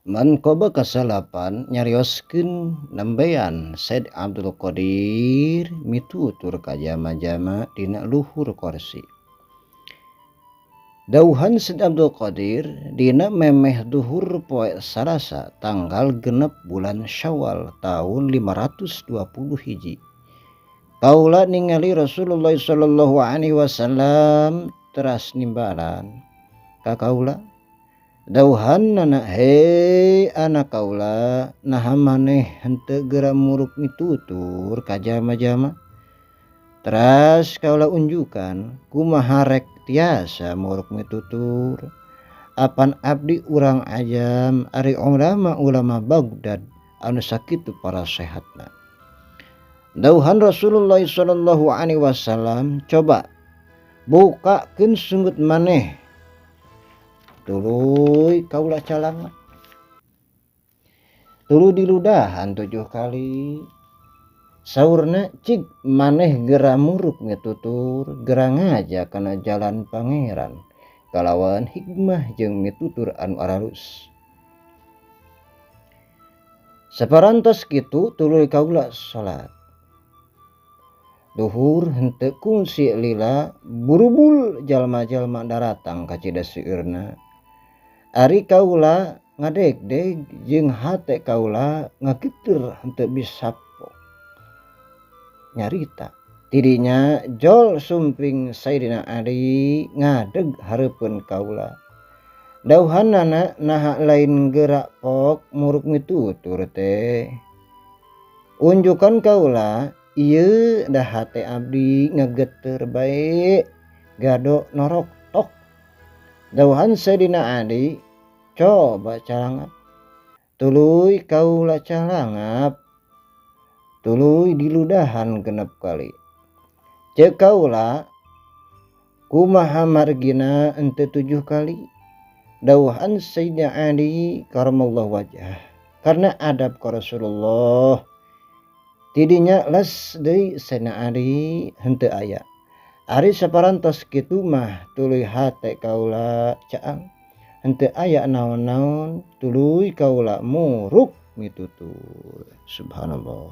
Manqabah kasalapan nyarioskeun nembean Said Abdul Qadir mitutur ka jama-jama dina luhur korsi. Dauhan Said Abdul Qadir dina memeh duhur poe Salasa tanggal 6 bulan Syawal tahun 520 hiji. Kaula ningali Rasulullah sallallahu alaihi wasallam teras nimbalan ka kaula. Dauhan nana hei anak kaula naha maneh henteu geura muruk mitutur ka jama-jama. Teras kaula unjukan kumaha rek tiasa muruk mitutur. Apan abdi urang ajam ari ulama-ulama Baghdad anu sakitu para sehatna. Dauhan Rasulullah sallallahu alaihi wasallam coba bukakeun sunggut maneh. Tuluy kaula calangna. Tuluy diludahan 7 kali. Saurna cig maneh geura muruk mitutur geura ngaja kana jalan pangeran kalawan hikmah jeung mitutur anu aralus. Saparantos kitu tuluy kaula salat. Duhur henteu kungsi lila burubul jalma-jalma daratang ka Cidaseueurna. Ari kaula ngadegdeg jeung hate kaula ngageuteur henteu bisa pok. Nyarita tidinya jol sumping Sayyidina Ali ngadeg hareupeun kaula. Dauhanana naha lain geura pok muruk mitutur teh. Unjukan kaula ieu dah hate abdi ngegeter bae gado norok tok. Dauhan Sayyidina Ali coba calangap. Tuluy kaula calangap. Tuluy diludahan 6 kali. Ceuk kaula kumaha margina henteu 7 kali. Dauhan Sayyidina Ali karamallahu wajhah. Karena adab ka Rasulullah tidinya les deui Sayyidina Ali henteu aya. Ari saparantos kitu mah tuluy hate kaula caang henteu aya naon-naon tuluy kaula muruk mitutur. Subhanallah.